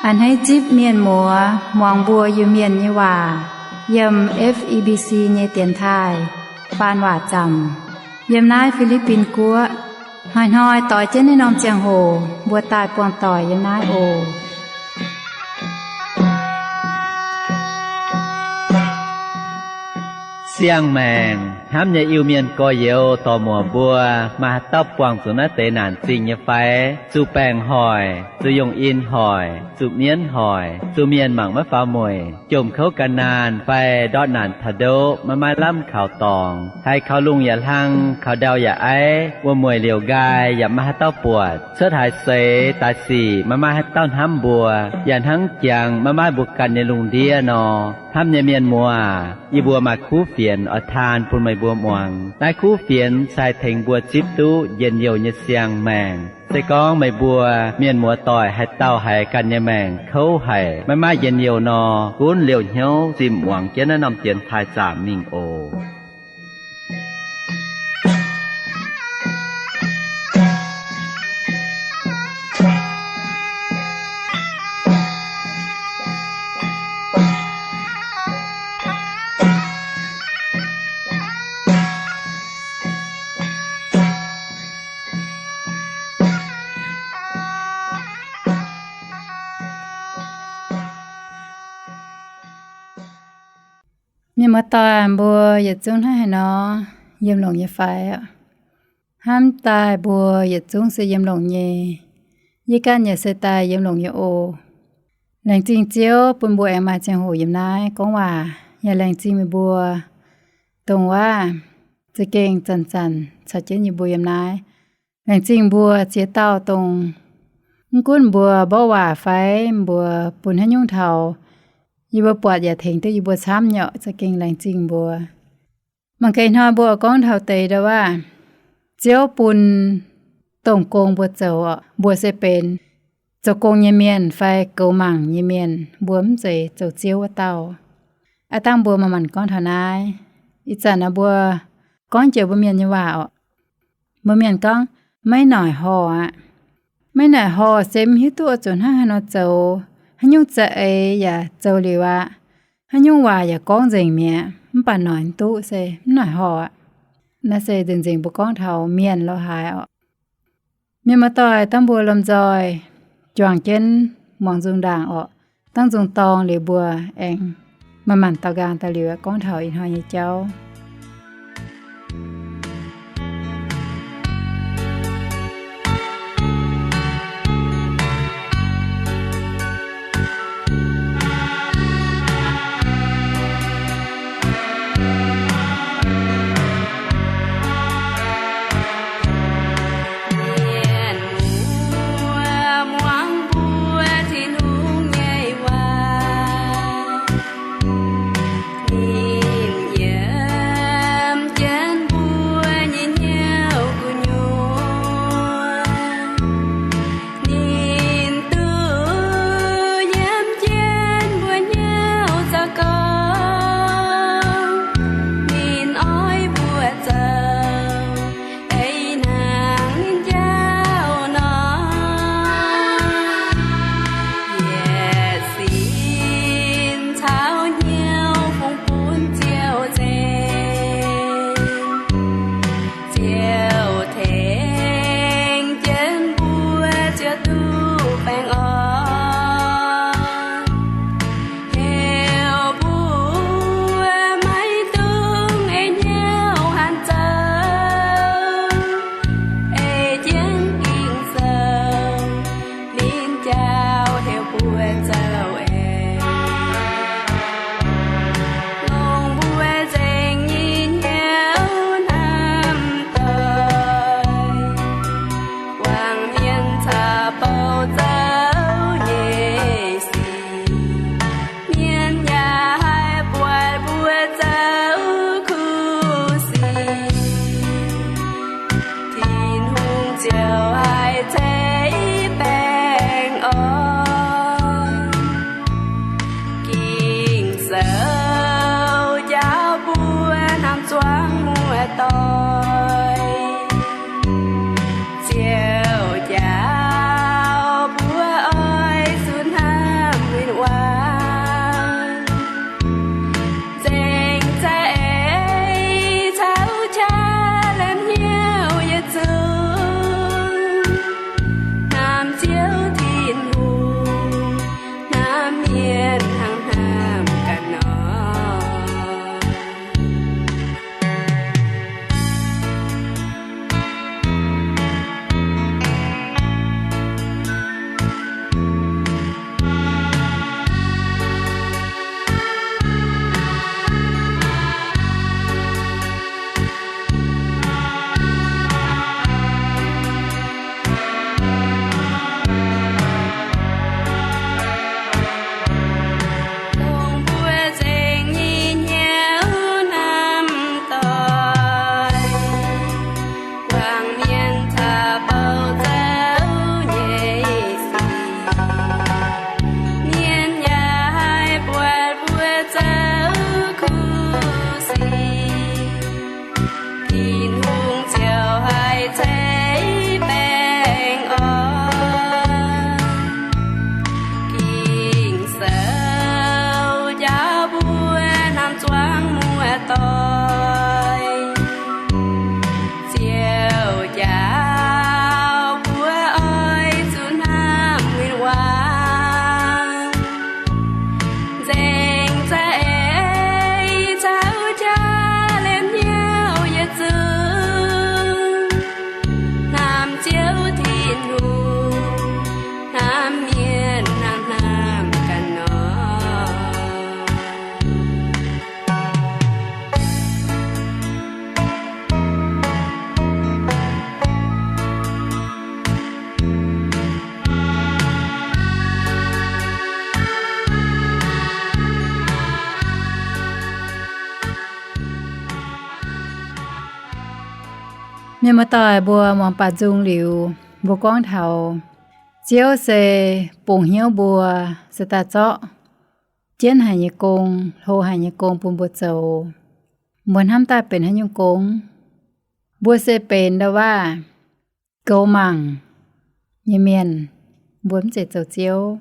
A'hneiv zipv mienh muoz muangx mbuo Iu-Mienh nyei waac yiem F E B C nyei dienx taaih faan waac zaamc yiem naaiv Fi^li^bin Guoqv. Hnoi-hnoi doix jienv naaiv norm ziangh hoc mbuo daaih buangh doic yiem naaiv oc. Siang-maengc hnamv nyei Iu-Mienh gorx-youz dorc-muoc mbuo, maaih haaix dauh buangh zuqc naaiv deix naanc zingh nyei fai? Zuqc baengc hoic, zuqc yongh in hoic, zuqc mienv hoic, zuqc mienh mangc maiv faaux mueic, jomc kouv gan naanh fai ndortv naanc taux ndoqv maiv maaih lamh kaux dorngx, haiz kaux lungh yaac hlang, kaux ndau yaac aiv, wuom-mueic liouc nqaai yaac maiv maaih haaix dauh buatc, cuotv haaix seix daaih sic maiv maaih haaix dauh hnamv mbuo, yaac hnangv jangx maiv maaih mbuo ganh nyei lungh ndiev nor. Hnamv nyei mienh muoz, yie mbuo maaih kuv fienx oix taan bun meih mbuo muangx. Naaiv kuv fienx se haih tengx mbuo zipv duqv njien-youh nyei siang-maengc. Se gorngv meih mbuo mienh muoz doic haaix dauh haiz ganh nyei maengc kouv haic, maiv maaih njien-youh nor, gunv liouh hnyouv zinh muangx jienv naaiv norm dienx taaih zaamc mingh oc. Mienh muoz-doic mbuo yietc zungv hnangv haaix nor, yiem longx nyei fai? Hnamv daaih mbuo yietc zungv se yiem longx nyei. Yie ganh yaac se daaih yiem longx nyei oc. Laengz zingh Ziouv bun mbuo aengx maaih ziangh hoc yiem naaiv gorngv waac, yaac laengz zingh meih mbuo dongh waac za'gengh zanc-zanc caux jienv yie mbuo yiem naaiv. Laengz zingh mbuo ziex dauh dongh mv gunv mbuo mborqv waac fai mbuo bun haaix nyungc taux, yie mbuo buatc yaac tengx duqv yie mbuo camv nyei oc. Za'gengh laengz zingh mbuo. Mangc gaax ih hnoi mbuo gorngv taux deix ndau waac, Ziouv bun dongh gong mbuo zoux oc. Mbuo se benx zoux gong nyei mienh fai goux mangc nyei mienh, mbuo mv zeiz zoux Ziouv wuov dauh. Aav dangh mbuo manc-manc gorngv taux naaiv. Ih zanc naaiv mbuo gorngv jiex mbuo mienh nyei waac oc. Mbuo mienh gorngv, maiv noic horh aqv. Maiv noic horh se mv hiuv duqv oix zuqc hnangv haaix nor zoux, haaix nyungc za'eix yaac zoux liuz aqv. Haaix nyungc waac yaac gorngv nzengc mi'aqv, mv baac noic mv duqv se mv noic horh aqv. Naaiv se nzengc-nzengc mbuo gorngv taux mienh lo haaix oc. Mienh muoz-doic, dangh mbuo lomh nzoih juangc jienv muangx nzung ndaangc oc. Dangh nzung dorng liuz mbuo aengx manc-manc daux nqaang daaih liuz gorngv taux ih hnoi nyei jauv. Mienh muoz-doic mbuo muangx baaux nzung liuz, mbuo gorngv taux Ziouv se bungx hnyouv mbuo se daaih zorqv jienv haic nyei gong, hlo haic nyei gong bun mbuo zoux. Mbuo hnamv daaih benx haaix nyungc gong? Mbuo se benx ndau waac goux mangc nyei mienh, mbuo mv zeiz zoux Ziouv.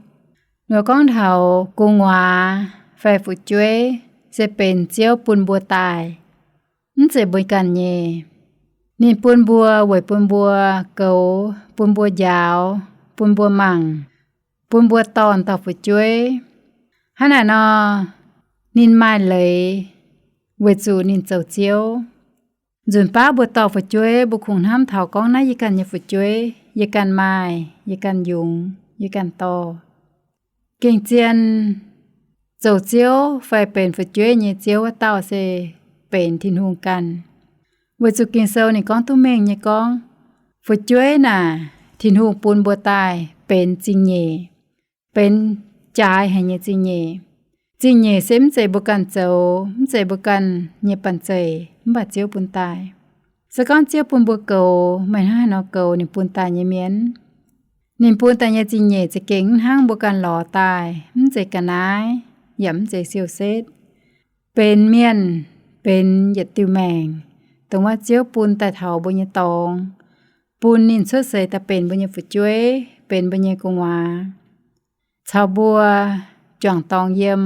Nor gorngv taux gu'nguaaz fai fu'jueiv se benx Ziouv bun mbuo daaih, mv zeiz mbuo ganh nyei. Ninh bun mbuo weic bun mbuo goux, bun mbuo njaaux, bun mbuo mangc, bun mbuo dorh dauh fu'jueiv. Hnangv naaic nor, ninh maaih leiz weic zuqc ninh zoux Ziouv. Nzunc baav mbuo dorh fu'jueiv, mbuo kungx hnamv taux gorngv naaiv yie ganh nyei fu'jueiv, yie ganh maaih, yie ganh yungz, yie ganh dorh. Gengh zien zoux Ziouv fai benx fu'jueiv nyei Ziouv wuov dauh se benx Tin-Hungh ganh. Weic zuqc Ging-Sou ninh gorngv duqv mengh nyei gorngv, fu'jueiv naaic Tin-Hungh bun mbuo daaih benx zingh nyeic, benx jaaix haic nyei zingh nyeic. Zingh nyeic se mv zeiz mbuo ganh zoux, mv zeiz mbuo ganh nyei banh zeic, mv baac Ziouv bun daaih. Se gorngv Ziouv bun mbuo goux, meih hnangv haaix nor goux ninh bun daaih nyei mienh? Ninh bun daaih nyei zingh nyeic za'gengh mv hnangv mbuo ganh lorz daaih, mv zeiz ga'naaiv, yaac mv zeiz siou-setv. Benx mienh, benx yietc diuh maengc, dongh wuov Ziouv bun daaih taux mbuo nyei dorngx, bun ninh cuotv seix daaih benx mbuo nyei fu'jueiv, benx mbuo nyei gu'nguaaz, caux mbuo juangc dorngx yiem.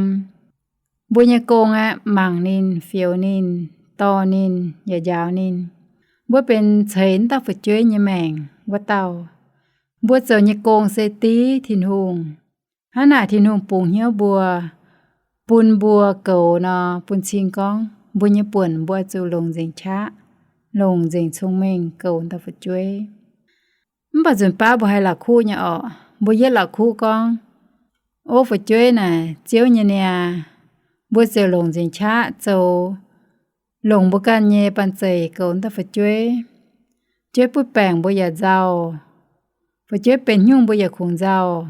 Mbuo nyei gong aeqv, mangc ninh, fioux ninh, dorh ninh, yaac njaaux ninh. Mbuo benx ceix wuov dauh fu'jueiv nyei maengc wuov dauh. Mbuo zoux nyei gong se div Tin-Hungh. Hnangv naaic Tin-Hungh bungx hnyouv mbuo, bun mbuo goux nor, bun cing gorngv mbuo nyei buonc mbuo oix zuqc longc nzengc qaqv, longc nzengc cong-mengh goux dauh fu'jueiv. Mv baac nzunc baav mbuo haih la'kuqv nyei orqc. Mbuo yietv la'kuqv gorngv, ov, fu'jueiv naaic Ziouv nyei niaa, mbuo ziouc longc nzengc qaqv zoux, longc mbuo ganh nyei banh zeic goux dauh fu'jueiv. Fu'jueiv butv baengc mbuo yaac nzauh, fu'jueiv benx haaix nyungc mbuo yaac kungx nzauh.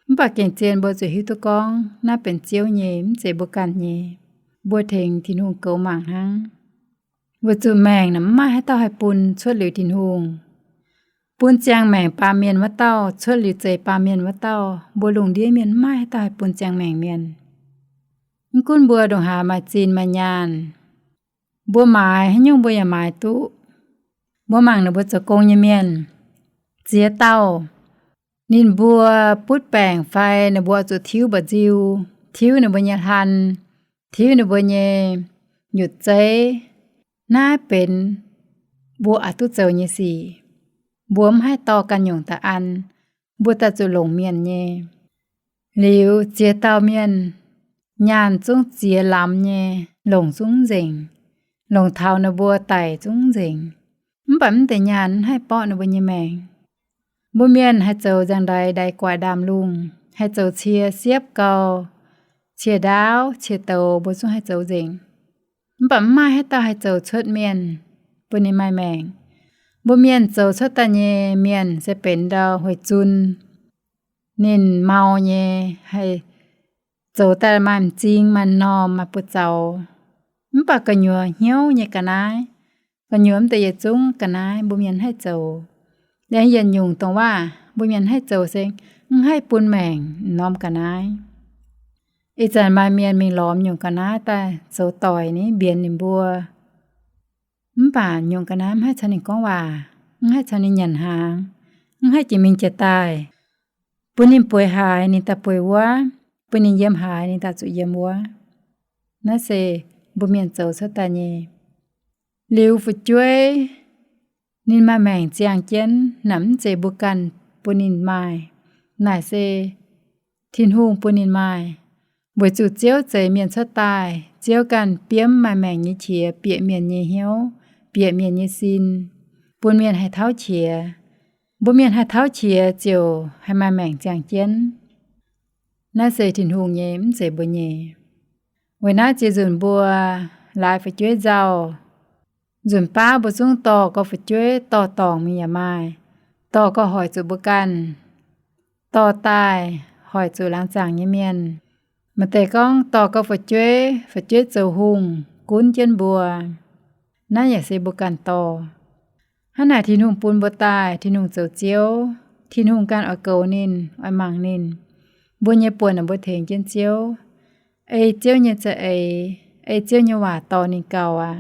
Mv baac gengh zien mbuo zuqc hiuv duqv gorngv naaiv benx Ziouv nyei, mv zeiz mbuo ganh nyei. Mbuo tengx Tin-Hungh goux mangc hnangv. Weic zuqc maengc naaic mv maaih haaix dauh haih bun cuotv liuz Tin-Hungh. Bun ziangh maengc baamh mienh wuov dauh, cuotv liuz zeix baamh mienh wuov dauh, mbuo lungh ndiev mienh mv maaih haaix dauh haih bun ziangh maengc mienh. Mv gunv mbuo ndongc haaix maaih zinh maaih nyaanh, mbuo maaiz haaix nyungc mbuo yaac maaiz duqv. Mbuo mangc ninh mbuo zoux gong nyei mienh, ziex dauh, ninh mbuo butv baengc fai ninh mbuo zuqc tiuv mba'nziu, tiuv ninh mbuo nyei hlan, tiuv ninh mbuo nyei nyutc zeiv, naaiv benx mbuo oix duqv zoux nyei sic. Mbuo mv haih dorh ganh nyungc daaih an, mbuo daaih zuqc longc mienh nyei. Liuz ziex dauh mienh, nyaanh zungv ziex lamz nyei, longc zungv nzengc, longc taux ninh mbuo daic zungv nzengc. Mv baac mv deix nyaanh mv haih borqv ninh mbuo nyei maengc. Mbuo mienh haih zoux nzangc-ndaix ndaix guaix ndaamv-lungh, haih zoux cie siepv gau, cie ndaauv, cie douz, mbuo zungv haih zoux nzengc. Mv baac mv maaih haaix dauh haih zoux cuotv mienh bun ninh maaih maengc. Mbuo mienh zoux cuotv daaih nyei mienh se benx ndau hueix zun, ninh mau nyei, haih zoux daaih maaih m'zing, maaih m'normh, maaih buoz-zaux. Mv baac gu'nyuoz hnyouv nyei ga'naaiv, gu'nyuoz mv deix yietc zungv ga'naaiv mbuo mienh haih zoux. Laengz yietc nyungc dongh waac mbuo mienh haih zoux se mv haih bun maengc m'normh ga'naaiv. Ih zanc maaih mienh mingh lorz nyungc ga'naaiv daaih zoux doic ni, mbienx ninh mbuo. Mv baac nyungc ga'naaiv mv haih caux ninh gorngv waac, mv haih caux ninh nyanc hnaangx, mv haih jiex mingh jiex daaih. Bun ninh bueix haaix ninh daaih bueix wuov, bun ninh yiem haaix ninh daaih zuqc yiem wuov. Naaiv se mbuo mienh zoux cuotv daaih nyei. Liuz fu'jueiv ninh maaih maengc ziangh jienv naaic mv zeiz mbuo ganh bun ninh maaih, naaic se Tin-Hungh bun ninh maaih. Weic zuqc Ziouv zeix mienh cuotv daaih, Ziouv ganh biomv maaih maengc nyei qiex bieqc mienh nyei hnyouv, bieqc mienh nyei sin, bun mienh haih tauv qiex. Mbuo mienh haih tauv qiex ziouc haih maaih maengc ziangh jienv. Naaiv se Tin-Hungh nyei, mv zeiz mbuo nyei. Weic naaiv ziex nzunc mbuo laaix fu'jueiv nzauh, nzunc baav mbuo zungv dorh gau fu'jueiv dorh dorngc mingh yaac maaih, dorh gau hoic zuqc mbuo ganh, dorh daaih hoic zuqc laangz zaangc nyei mienh. Maaih deix gorngv dorh gau fu'jueiv, fu'jueiv zoux hungh gunv jienv mbuo. Naaiv yaac se mbuo ganh dorh. Hnangv naaic Tin-Hungh bun mbuo daaih, Tin-Hungh zoux Ziouv, Tin-Hungh ganh oix goux ninh, oix mangc ninh. Mbuo nyei buonc naaic mbuo tengx jienv Ziouv, ei Ziouv nyei za'eix, ei Ziouv nyei waac dorh ninh gaux aqv.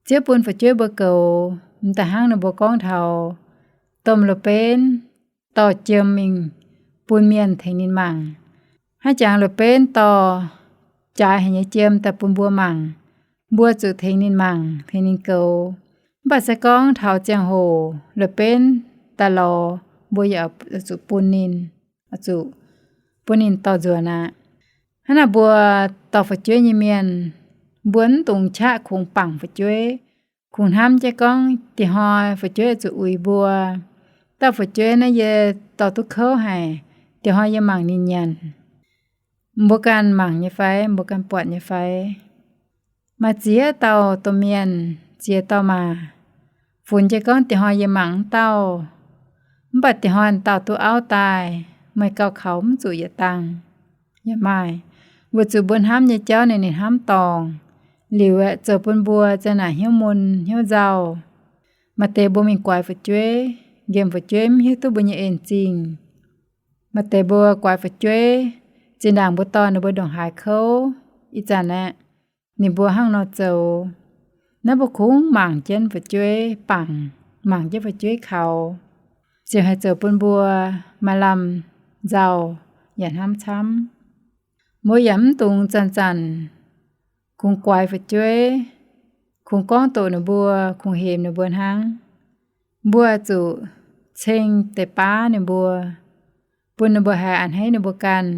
Ziouv bun fu'jueiv mbuo goux, m'daaih hnangv ninh mbuo gorngv taux domh loz-benv dorh jiem mingh bun mienh tengx ninh mangc. Hnangv jangx loz-benv dorh jaaix haic nyei jiem daaih bun mbuo mangc, mbuo zuqc tengx ninh mangc, tengx ninh goux. Mv baac se gorngv taux ziangh hoc loz-benv daaih lorz, mbuo yaac zuqc bun ninh, zuqc bun ninh dorh nzuonx aqv. Hnangv naaic mbuo dorh fu'jueiv nyei mienh, mbuo mv dungx qaqv kungx bangc fu'jueiv, kungx hnamv jienv gorngv dieh hnoi fu'jueiv zuqc uix mbuo. Dauh fu'jueiv naaiv yie dorh duqv kouv haic, dieh hnoi yie mangc ninh nyanc. Mbuo ganh mangc nyei fai? Mbuo ganh buatc nyei fai? Maaih ziex dauh domh mienh, ziex dauh maah, funx jienv gorngv dieh hnoi yie mangc wuov dauh, mv baac dieh hnoi dauh duqv auv daaih, meih gauh kaux mv zuqc yietc dangh. Yaac maaih, weic zuqc mbuo hnamv nyei jauv ninh, ninh hnamv dorngc, liuz aeqv, zoux bun mbuo za'naaic hnyouv mun hnyouv nzauh. Maaih deix mbuo mingh guaix fu'jueiv, nqemh fu'jueiv mv hiuv duqv mbuo nyei en-zingh. Maaih deix mbuo guaix fu'jueiv, zinh ndaangc mbuo dorh ninh mbuo ndongc haaix kouv, ih zanc aeqv, ninh mbuo hnangv nor zoux. Naaiv mbuo kungx mangc jienv fu'jueiv, bangc, mangc jienv fu'jueiv kaux, ziouc haih zoux bun mbuo maaih lamh nzauh yaac hnamv camv. Mbuo yaac mv dungx zanc-zanc kungx guaix fu'jueiv, kungx gorngv doqc ninh mbuo, kungx hemx ninh mbuo hnangv. Mbuo zuqc ceng deix baav ninh mbuo, bun ninh mbuo haiz a'hneiv ninh mbuo ganh,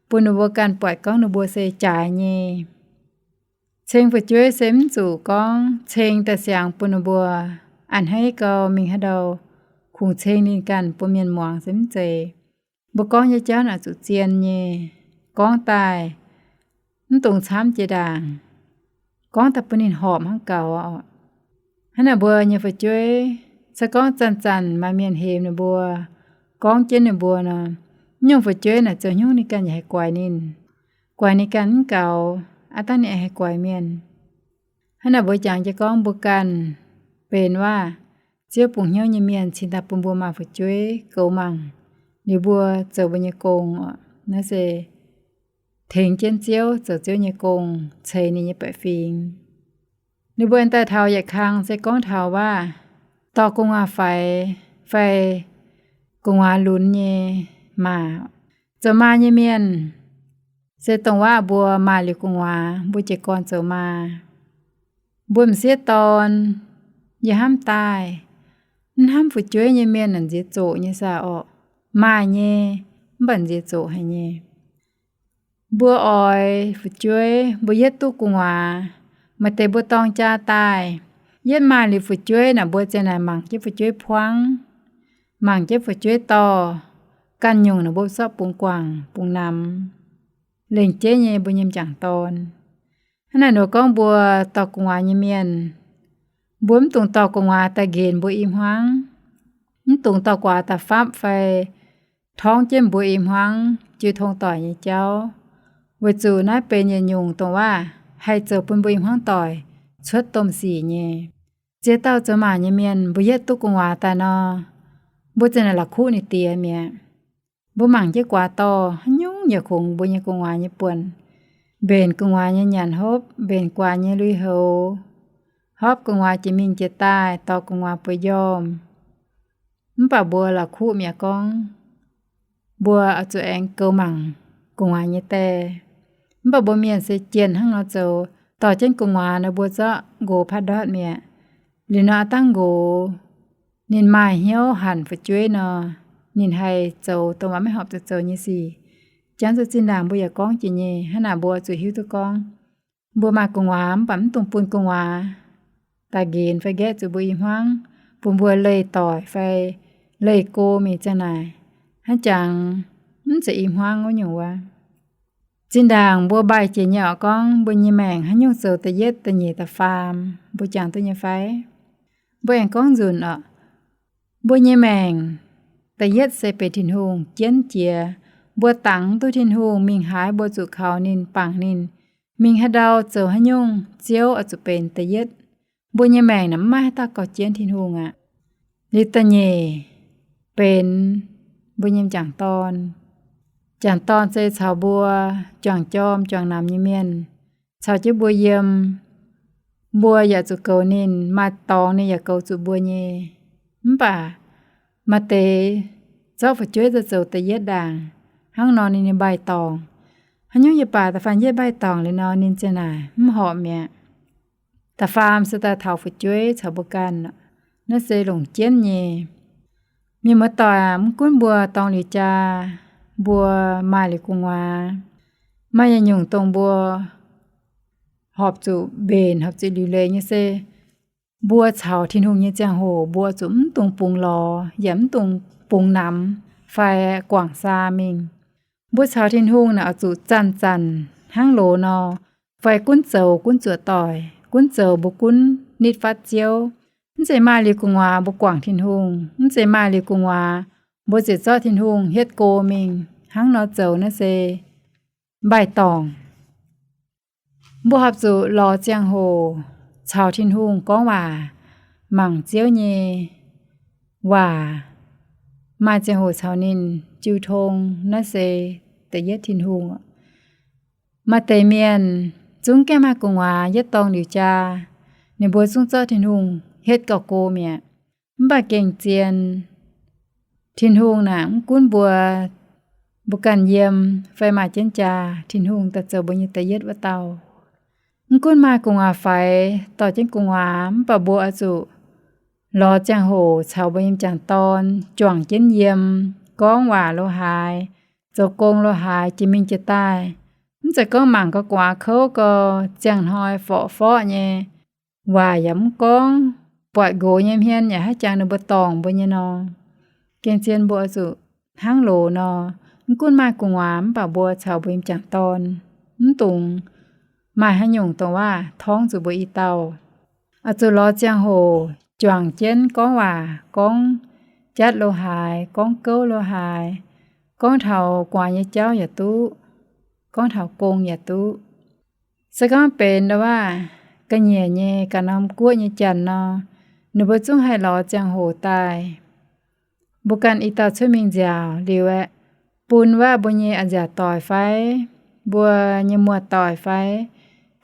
bun ninh mbuo ganh buatc gorngv ninh mbuo se jaaix nyei. Ceng fu'jueiv se mv zuqc gorngv ceng daaih siangx bun ninh mbuo a'hneiv gau mingh haaix ndau, kungx ceng ninh ganh bun mienh muangx se mv zeiz. Mbuo gorngv nyei jauv naaic zuqc zien nyei. Gorngv daaih mv dungx camv jiex ndaangc. Gorngv daaih bun ninh horpc hnangv gaux oc. Hnangv naaic mbuo nyei fu'jueiv, se gorngv zanc-zanc maaih mienh hemx ninh mbuo, gorngv jienv ninh mbuo nor, nyungc fu'jueiv naaic zoux hnyungv ninh ganh yaac haih guaix ninh. Guaix ninh ganh mv gaux, aav dangh ninh haih guaix mienh. Hnangv naaic mbuo jangx jienv gorngv mbuo ganh benx waac, Ziouv bungx hnyouv nyei mienh cingx daaih bun mbuo maaih fu'jueiv goux mangc, liuz mbuo zoux mbuo nyei gong oc. Naaiv se tengx jienv Ziouv zoux Ziouv nyei gong, ceix ninh nyei baeqc fingx. Ninh mbuo daaih taux yietc kang se gorngv taux waac dorh gu'nguaaz faix fai gu'nguaaz lunx nyei maah. Zoux maa nyei mienh se dongh waac mbuo maaih liuz gu'nguaaz, mbuo jiez gorn zoux maa. Mbuo m'sieqv dorn, yie hnamv daaih, mv hnamv fu'jueiv nyei mienh naaic nziex zoqc nyei saah orqc? Maaih nyei, mv baac nziex zoqc haic nyei. Mbuo oix fu'jueiv mbuo yietv duqv gu'nguaaz. Maaih deix mbuo dorng jaa daaih, yietv maaih liuz fu'jueiv naaic mbuo ziang naaic mangc jienv fu'jueiv buangv, mangc jienv fu'jueiv dorh, ganh nyungc naaic mbuo zorqv bungx guangc bungx namx, lengc jeiv nyei mbuo nyei m'jangc dorn. Hnangv naaic nor gorngv mbuo dorh gu'nguaaz nyei mienh, mbuo mv dungx dorh gu'nguaaz daaih nqenx mbuo i hmuangv, mv dungx dorh gu'nguaaz daaih fapv fai torngv jienv mbuo i hmuangv jiu tong doic nyei jauv, weic zuqc naaiv benx yietc nyungc dongh waac haih zoux bun mbuo i hmuangv doic cuotv domh sic nyei. Ziex dauh zoux maac nyei mienh mbuo yietv duqv gu'nguaaz daaih nor, mbuo ziang naaic la'kuqv ninh diex mi'aqv. Mbuo mangc jienv guaax dorh haaix nyungc yaac kungx mbuo nyei gu'nguaaz nyei buonc, mbenc gu'nguaaz nyei nyanc hopv, mbenc gu'nguaaz nyei lui-houx, hopv gu'nguaaz jiex mingh jiex daaih, dorh gu'nguaaz bueix njormh. Mv baac mbuo la'kuqv mi'aqv gorngv, mbuo oix zuqc aengx goux mangc gu'nguaaz nyei die. Mv baac mbuo mienh se jienh hnangv nor zoux, dorh jienv gu'nguaaz nor mbuo zorqv nqox paatv ndortv mi'aqv. Liuz nor aav dangh nqox ninh maaih hnyouv hanc fu'jueiv nor, ninh haih zoux dongh maiv horpc zuqc zoux nyei sic. Jangx zuqc zinh ndaangc mbuo yaac gorngv jiex nyei. Hnangv naaic mbuo zuqc hiuv duqv gorngv, mbuo maaih gu'nguaaz mv baac mv dungx bun gu'nguaaz daaih nqenx fai nqaeqv zuqc mbuo i hmuangv, bun mbuo leih doic fai leih go mingh ziang naaic, hnangv jangx mv zeiz i hmuangv wuov nyungc wuov. Zinh ndaangc mbuo mbaih jiex nyei oc, gorngv mbuo nyei maengc haaix nyungc zoux da'yietv da'nyeic da'faam, mbuo jangx duqv nyei fai? Mbuo aengx gorngv nzunc oc. Mbuo nyei maengc da'yietv se benx Tin-Hungh jienv jiex. Mbuo dangx duqv Tin-Hungh mingh haaix mbuo zuqc kaux ninh, bangc ninh. Mingh haaix ndau zoux haaix nyungc, Ziouv oix zuqc benx da'yietv. Mbuo nyei maengc naaic mv maaih haaix dauh gauh jienv Tin-Hungh aqv. Liuz da'nyeic benx mbuo nyei m'jangc dorn. M'jangc dorn se caux mbuo juangc jorm juangc namx nyei mienh, caux jienv mbuo yiem. Mbuo yaac zuqc goux ninh, maaih dorngx ninh yaac goux zuqc mbuo nyei. Mv baac maaih deix zorqv fu'jueiv zoux da'yietv ndaangc, hnangv nor ninh nyei mbaih dorngc. Haaix nyungc yaac baac da'faanh yietv mbaih dorngc liuz nor ninh ziang naaic mv horpc mi'aqv. Da'faam se daaih taux fu'jueiv caux mbuo ganh. Naaiv se longc jienv nyei. Mienh muoz-doic aac, mv gunv mbuo dorngx liuz jaa, mbuo maaih liuz gu'nguaaz, maaih yietc nyungc dongh mbuo horpc zuqc mbenc, horpc zuqc liuc leiz nyei se mbuo caux Tin-Hungh nyei ziangh hoc mbuo zuqc mv dungx bungx lorz yaac mv dungx bungx namx fai guangc saa mingh. Mbuo caux Tin-Hungh naaic oix zuqc zanc-zanc hnangv loz nor, fai gunv zoux gunv zuoqc doic, gunv zoux mbuo gunv nitv fatv Ziouv. Mv zeiz maaih liuz gu'nguaaz mbuo guangc Tin-Hungh, mv zeiz maaih liuz gu'nguaaz mbuo ziouc zorqv Tin-Hungh hietv go mingh. Hnangv nor zoux naaiv se mbaih dorngc. Mbuo horpc zuqc lorz ziangh hoc caux Tin-Hungh gorngv waac, mangc Ziouv nyei waac, maaih ziangh hoc caux ninh jiu tong. Naaiv se da'yietv Tin-Hungh. Maaih deix mienh zungv gaengh maaih gu'nguaaz yietv dorngx liuz jaa, ninh mbuo zungv zorqv Tin-Hungh hietv gauh go mi'aqv. Mv baac gengh zien, Tin-Hungh naaic mv gunv mbuo, mbuo ganh yiem fai maaih jienv jaa, Tin-Hungh daaih zoux mbuo nyei da'yietv wuov dauh. Mv gunv maaih gu'nguaaz faix, dorh jienv gu'nguaaz, mv baac mbuo oix zuqc lorz ziangh hoc caux mbuo nyei m'jangc dorn juangc jienv yiem, gorngv waac lo haaix, zoux gong lo haaix, jiex mingh jiex daaih. Mv zeiz gorngv mangc gau gu'nguaaz kouv gau, ziangh hnoi forqv-forqv nyei, waac yaac mv gorngv, buatc nqox nyei hmien yaac haiz jangx ninh mbuo dorngc mbuo nyei nor. Gengh zien mbuo oix zuqc hnangv loz nor, mv gunv maaih gu'nguaaz mv baac mbuo caux mbuo nyei m'jangc dorn mv dungx maaih haaix nyungc dongh waac torngv zuqc mbuo i dauh. Oix zuqc lorz ziangh hoc juangc jienv gorngv waac, gorngv jatv lo haaix, gorngv gouv lo haaix, gorngv taux gu'nguaaz nyei jauv yaac duqv, gorngv taux gong yaac duqv. Se gorngv benx ndau waac ga'nyiec nyei ga'norm guoqv nyei janx nor, ninh mbuo zungv haih lorz ziangh hoc daaih. Mbuo ganh i dauh cuotv mingh nziaauc liuz aeqv, bun waac mbuo nyei a'nziaauc doic fai mbuo nyei muoz-doic fai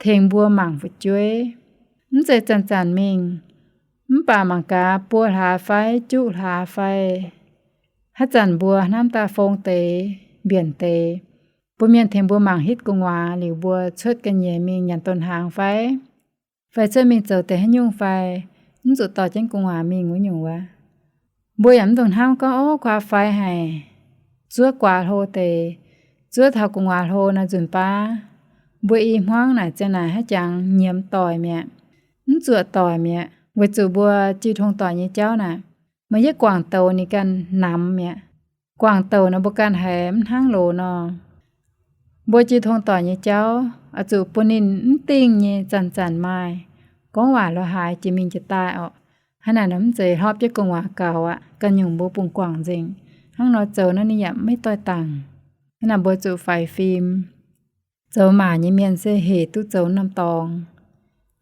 tengx mbuo mangc fu'jueiv. Mv zeiz zanc-zanc mingh, mv baac mangc gaax buo hlaax fai juqv hlaax fai haaix zanc mbuo hnamv daaih fong deix, mbienc deix, bun mienh tengx mbuo mangc hitv gu'nguaaz liuz mbuo cuotv ga'nyiec mingh nyanc donh hnaangx fai, fai cuotv mingh zoux deix haaix nyungc fai, mv zuqc dorh jienv gu'nguaaz mingh wuov nyungc wuov. Mbuo yaac mv dungx hnamv gorngv, ov, guaax faix haic, zuov guaax hlo deix, zuov taux gu'nguaaz hlo nor nzunc baav mbuo i hmuangv naaic ziang naaic haiz jangx nyiemz doic mi'aqv, mv zuoqc doic mi'aqv, weic zuqc mbuo jiu tong doic nyei jauv naaic, meih yietv guangc douc ninh ganh namx mi'aqv. Guangc douc nor mbuo ganh haiz mv hnangv loz nor. Mbuo jiu tong doic nyei jauv oix zuqc bun ninh mv dingh nyei zanc-zanc maaih gorngv waac lo haaix jiex mingh jiex daaih orqc. Hnangv naaic nor mv zeiz hlopv jienv gu'nguaaz gaux aqv. Ganh nyungc mbuo bungx guangc nzengc. Hnangv nor zoux naaiv ninh yaac maiv doix dangc. Hnangv naaic mbuo zuqc faix fim. Zoux maac nyei mienh se hec duqv zoux norm dorngx.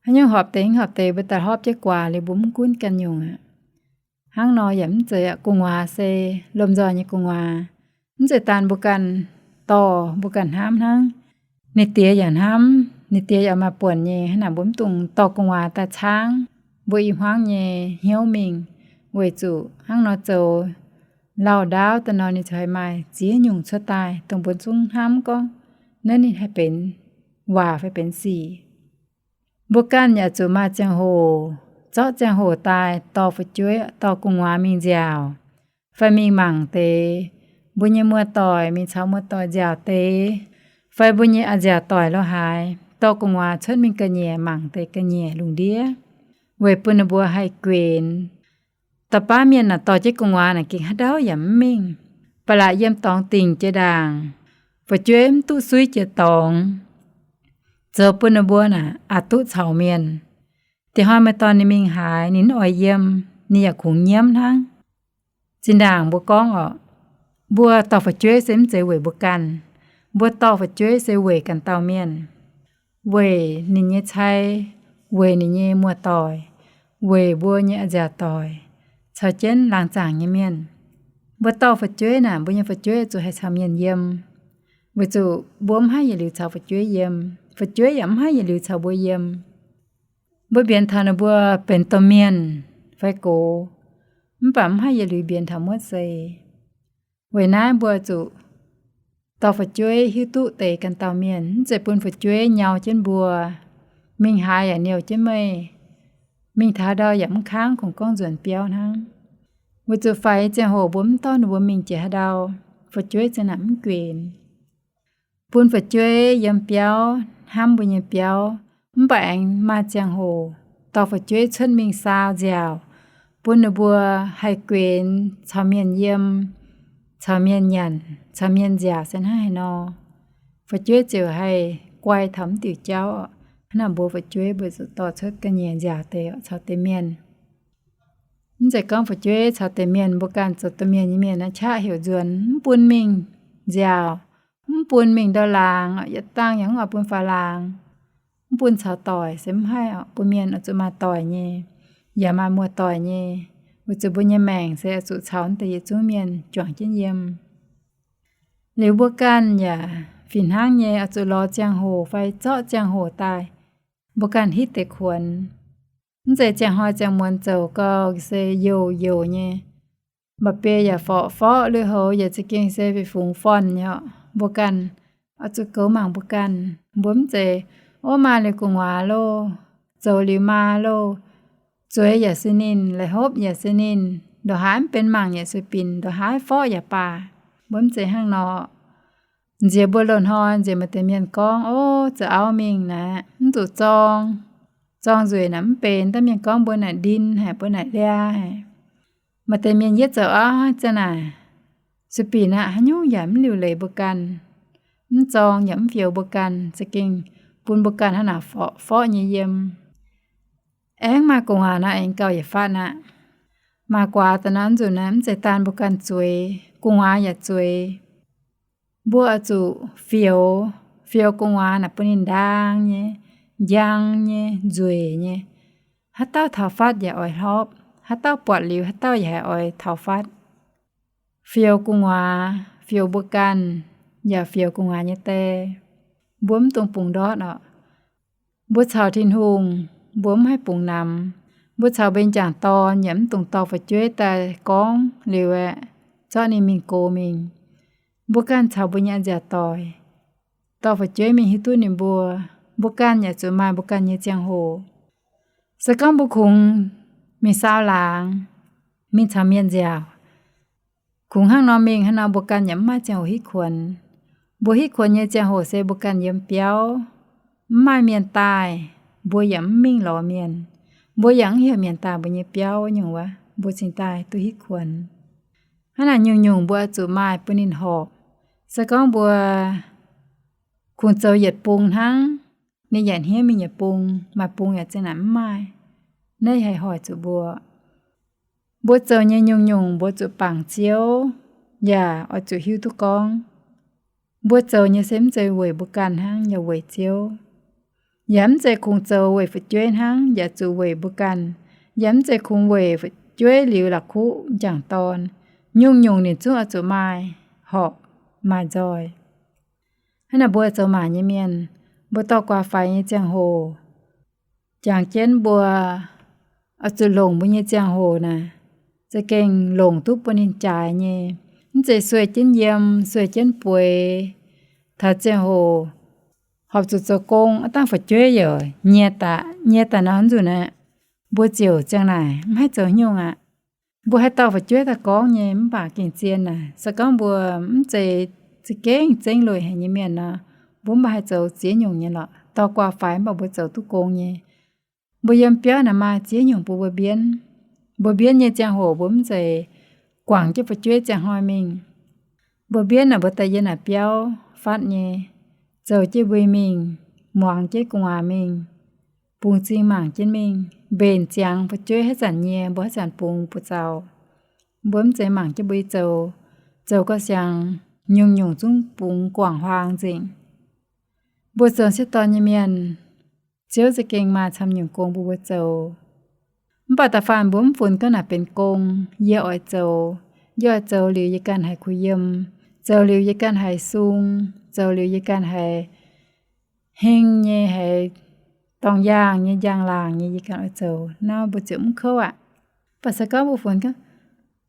Haaix nyungc horpc deix mv horpc deix mbuo daaih hlopv jienv guaax liuz mbuo mv gunv ganh nyungc aqv. Hnangv nor yaac mv zeiz aqv. Gu'nguaaz se lomh nzoih nyei gu'nguaaz. Mv zeiz daan mbuo ganh dorh, mbuo ganh hnamv hnangv. Ninh diex yaac hnamv, ninh diex yaac maaih buonc nyei. Hnangv naaic mbuo mv dungx dorh gu'nguaaz daaih caangv mbuo i hmuangv nyei hnyouv mingh, weic zuqc hnangv nor zoux, lauh ndaauv daaih nor ninh ziouc haih maaih ziex nyungc cuotv daaih dongh mbuo zungv hnamv gorngv naaiv ninh haih benx waac fai benx sic. Mbuo ganh yaac zuqc maaih ziangh hoc, zorqv ziangh hoc daaih dorh fu'jueiv, dorh gu'nguaaz mingh nziaauc, fai mingh mangc deix mbuo nyei muoz-doic, mingh caux muoz-doic nziaauc deix, fai mbuo nyei a'nziaauc doic lo haaix, dorh gu'nguaaz cuotv mingh ga'nyiec mangc deix ga'nyiec lungh ndiev, weic bun ninh mbuo haih guenx. Da'baav mienh naaic dorh jienv gu'nguaaz naaic gengh haaix ndau yaac mv mingh. Ba'laqc yiem dorngx dingc jiex ndaangc, fu'jueiv mv duqv suiv jiex dorngx, zoux bun ninh mbuo naaic aqc duqv caux mienh. Diex hnoi meih dorh ninh mingh haaix, ninh mv oix yiem, ninh yaac kungx nyiemv hnangv. Zinh ndaangc mbuo gorngv orqc, mbuo dorh fu'jueiv se mv zeiz weic mbuo ganh. Mbuo dorh fu'jueiv se weic ganh dauh mienh, weic ninh nyei cai, weic ninh nyei muoz-doic, weic mbuo nyei a'nziaauc doic. caux jienv laangz zaangc nyei mienh. Mbuo dorh fu'jueiv naaic, mbuo nyei fu'jueiv zuqc haih caux mienh yiem, weic zuqc mbuo mv haih yietc liuz caux fu'jueiv yiem, fu'jueiv yaac mv haih yietc liuz caux mbuo yiem. Mbuo mbienx taux ninh mbuo benx domh mienh fai gox, mv baac mv haih yietc liuz mbienx taux muotv seix. Weic naaiv mbuo zuqc dorh fu'jueiv hiuv duqv deix ganh dauh mienh, mv zeiz bun fu'jueiv nyau jienv mbuo, mingh haaix yaac niouh jienv meih, mingh taux ndau yaac mv kangv, kungx gorngv nzuonx biauv hnangv. Weic zuqc faix ziangh hoc mbuo mv dorh ninh mbuo mingh jiex haaix ndau, fu'jueiv za'naaic mv guenx. Bun fu'jueiv yiem biauv hnamv mbuo nyei biauv, mv baac aengx maaih ziangh hoc dorh fu'jueiv cuotv mingh saau nziaauc, bun ninh mbuo haih guenx caux mienh yiem, caux mienh nyanc, caux mienh nziaauc se hnangv haaix nor. Fu'jueiv ziouc haih guai taux mv diuc jauv. Hnangv naaic mbuo fu'jueiv mbuo zuqc dorh cuotv ga'nyiec nziaauc deix caux deix mienh. Mv zeiz gorngv fu'jueiv caux deix mienh, mbuo ganh zoux domh mienh nyei mienh naaiv qaqv heuc nzuonx, mv bun mingh nziaauc, mv bun mingh ndau laangz, yietc dangh yaac mv oix bun faaux laangz, mv bun caux doic se mv haih oc. Bun mienh oix zuqc maaih doic nyei, yaac maaih muoz-doic nyei, weic zuqc mbuo nyei maengc se oix zuqc caux deix yietc zungv mienh juangc jienv yiem. Liuz mbuo ganh yaac fih hnangv nyei, oix zuqc lorz ziangh hoc fai zorqv ziangh hoc daaih, mbuo ganh hitv deix kuonx. Mv zeiz ziangh hnoi ziangh muonz zoux gau se youc youc nyei, mba'biei yaac forqv forqv, lui-houx yaac za'gengh se fih fungx forn nyei oc. Mbuo ganh oix zuqc goux mangc mbuo ganh. Mbuo mv zeiz, ov, maaih liuz gu'nguaaz loh, zoux liuz maa loh, zueiz yaac se ninh, la'hopv yaac se ninh, ndongc haaix mv benx mangc yaac sueih binc, ndongc haaix forqv yaac baac. Mbuo mv zeiz hnangv nor. Nziex mbuo loz-hnoi nziex maaih deix mienh gorngv, ov, zoux auv mingh naaic mv zuqc zorng, zorng nzueic naaic mv benx. Daaih mienh gorngv mbuo naaic ndin haic, mbuo naaic liaa haic. Maaih deix mienh yietv zoux auv za'naaic, sueih binc aqv, haaix nyungc yaac mv liuc leiz mbuo ganh, mv zorng yaac mv fioux mbuo ganh, za'gengh bun mbuo ganh hnangv naaic forqv forqv nyei yiem. Aengx maaih gu'nguaaz nor aengx gauh yietc fatv aqv. Maaih guaax daaih nor nzunc naaiv mv zeiz daan mbuo ganh zueiz, gu'nguaaz yaac zueiz. Mbuo oix zuqc fioux, fioux gu'nguaaz naaic bun ninh ndaang nyei, njang nyei, nzueic nyei. Haaix dauh taux fatv yaac oix hlorpv, haaix dauh buatc liuz haaix dauh yaac haih oix taux fatv. Fioux gu'nguaaz, fioux mbuo ganh, yaac fioux gu'nguaaz nyei die. Mbuo mv dungx bungx ndortv oc. Mbuo caux Tin-Hungh, mbuo mv haih bungx namx. Mbuo caux mbuo nyei jangc dorn yaac mv dungx dorh fu'jueiv daaih gorngv liuz aeqv, zorqv ninh mingh gox mingh. Mbuo ganh caux mbuo nyei a'nziaauc doic, dorh fu'jueiv mingh hiuv duqv ninh mbuo. Mbuo ganh yaac zuqc maaih mbuo ganh nyei ziangh hoc. Se gorngv mbuo kungx mingh saau laangz, mingh caux mienh nziaauc, kungx hnangv nor mingh hnangv nor, mbuo ganh yaac mv maaih ziangh hoc hitv kuonx. Mbuo hitv kuonx nyei ziangh hoc se mbuo ganh yiem biauv, mv maaih mienh daaih, mbuo yaac mv mingh lorz mienh. Mbuo yaac mv heuc mienh daaih mbuo nyei biauv nyungc wuov, mbuo cingx daaih duqv hitv kuonx. Hnangv naaic nyungc-nyungc mbuo oix zuqc maaih bun ninh horpc. Se gorngv mbuo kungx zoux yietc bung hnangv, ninh yaac hniev mingh yietc bung, maaih bung yaac za'naaic mv maaih. Naaiv haih hoic zuqc mbuo. Mbuo zoux nyei nyungc-nyungc mbuo zuqc bangc Ziouv, yaac oix zuqc hiuv duqv gorngv mbuo zoux nyei se mv zeiz weic mbuo ganh hnangv, yaac weic Ziouv. Yaac mv zeiz kungx zoux weic fu'jueiv hnangv, yaac zuqc weic mbuo ganh. Yaac mv zeiz kungx weic fu'jueiv liuz la'kuqv jangc dorn. Nyungc-nyungc ninh zungv oix zuqc maaih horpc, maaih nzoih. Hnangv naaic mbuo zoux maac nyei mienh, mbuo dorh guaax faix nyei ziangh hoc, jangx jienv mbuo oix zuqc longc mbuo nyei ziangh hoc naaic, za'gengh longc duqv bun ninh jaaix nyei. Mv zeiz sueih jienv yiem, sueih jienv bueix. Taux ziangh hoc horpc zuqc zoux gong, aav dangh fu'jueiv yaac nyie daaih, nyie daaih nor nzunc aqv, mbuo ziouc ziang naaic mv haih zoux nyungc aqv. Mbuo haih dorh fu'jueiv daaih gorngv nyei, mv baac gengh zien naaic, se gorngv mbuo mv zeiz za'gengh zengv lueic haic nyei mienh nor, mbuo mv baac haih zoux ziex nyungc nyei lorqc. Dorh guaax faix mv baac mbuo zoux duqv gong nyei. Mbuo yiem biauv naaic maaih ziex nyungc bun mbuo mbienv. Mbuo mbienv nyei ziangh hoc mbuo mv zeiz guangc jienv fu'jueiv ziangh hnoi mingh. Mbuo mbienv naaic mbuo daaih yiem naaic biauv fatv nyei, zoux jienv mbui mingh, muangx jienv gu'nguaaz mingh, bungx zingh mangc jienv mingh, mbenc ziangx fu'jueiv haaix zanc nyie, mbuo haaix zanc bungx buoz zaux. Mbuo mv zeiz mangc jienv mbuo zoux, zoux gau siang, nyungc-nyungc zungv bungx guangc huaang nzengc. Mbuo zoux sieqv dorn nyei mienh, Ziouv za'gengh maaih camv nyungc gong bun mbuo zoux. Mv baac da'faanh mbuo mv funx gorngv naaic benx gong. Yie oix zoux, yie oix zoux liuz yie ganh haiz kuh yiem, zoux liuz yie ganh haiz sung, zoux liuz yie ganh haiz heng nyei, haiz dorng yaangh nyei, njang-laangc nyei, yie ganh oix zoux. Naaiv mbuo ziouc mv kouv aqv. Mv baac se gorngv mbuo funx gorngv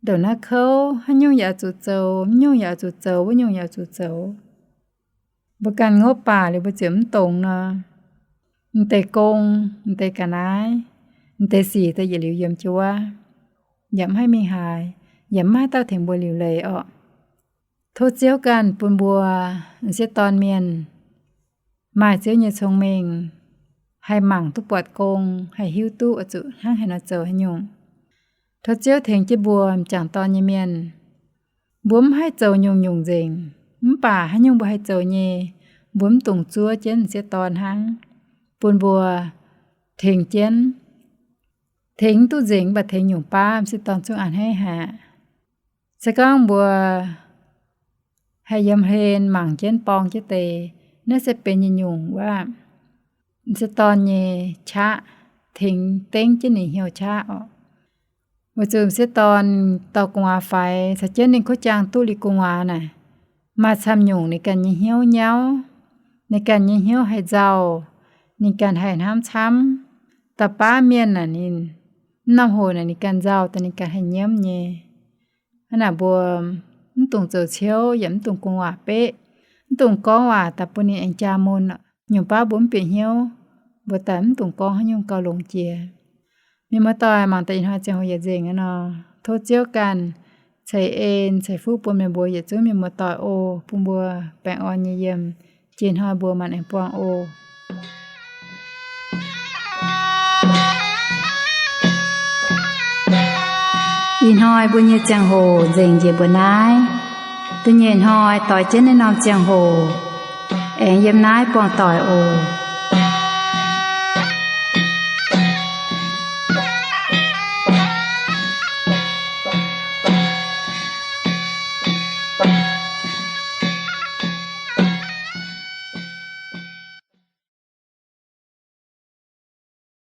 ndongc naaiv kouv, haaix nyungc yaac oix zuqc zoux, nyungc yaac oix zuqc zoux, wuov nyungc yaac oix zuqc zoux, mbuo ganh ngopv baac liuz mbuo ziouc mv dongz nor, m'deix gong, m'deix ga'naaiv, m'deix sic daaih yietc liuz yiem jienv wuov, yaac mv haih mingh haaix, yaac mv maaih dauh tengx mbuo liuc leiz orqc. Tov Ziouv ganh bun mbuo m'sieqv dorn mienh maaih Ziouv nyei cong-mengh, haih mangc duqv buatc gong, haih hiuv duqv oix zuqc hnangv haaix nor zoux haaix nyungc. Tov Ziouv tengx jienv mbuo m'jangc dorn nyei mienh. Mbuo mv haih zoux nyungc-nyungc nzengc, mv baac haaix nyungc mbuo haih zoux nyei, mbuo mv dungx zuov jienv m'sieqv dorn hnangv, bun mbuo tengx jienv, tengx mv duqv nzengc, mv baac tengx nyungc baav m'sieqv dorn zungv a'hneiv haic. Se gorngv mbuo haih yiem hlen mangc jienv borng jienv deix, naaiv se benx nyungc-nyungc wuov m'sieqv dorn nyei qaqv, tengx dengv jienv ninh hnyouv qaqv orqc. Weic zuqc m'sieqv dorn dorh gu'nguaaz faix, caux jienv ninh kuv jaang duqv liuz gu'nguaaz naaic, maaih camv nyungc ninh ganh nyei hnyouv nyauv, ninh ganh nyei hnyouv haih nzauh, ninh ganh haih hnamv camv. Dauh baav mienh naaic ninh, mv norm hoc naaic ninh ganh nzauh daaih ninh ganh haih nyiemv nyei. Hnangv naaic mbuo mv dungx zoux ciouv yaac mv dungx gu'nguaaz beqv, mv dungx gorngv waac daaih bun ninh aengx jaa mun. Nyungc baav mbuo mv bieqc hnyouv, mbuo daaih mv dungx gorngv haaix nyungc gauh longx jiex. Mienh muoz-doic, mangc daaih ih hnoi ziangh hoc yietc nzengc aqv nor, tov Ziouv ganh ceix en ceix fuqv bun meih mbuo yietc zungv mienh muoz-doic oc, bun mbuo baengh orn nyei yiem. Jiex hnoi mbuo maanc aengx buangh oc. Ih hnoi mbuo nyei ziangh hoc nzengc njiec mbuo naaiv. Da'nyeic hnoi doix jienv naaiv norm ziangh hoc aengx yiem naaiv buangh doic oc.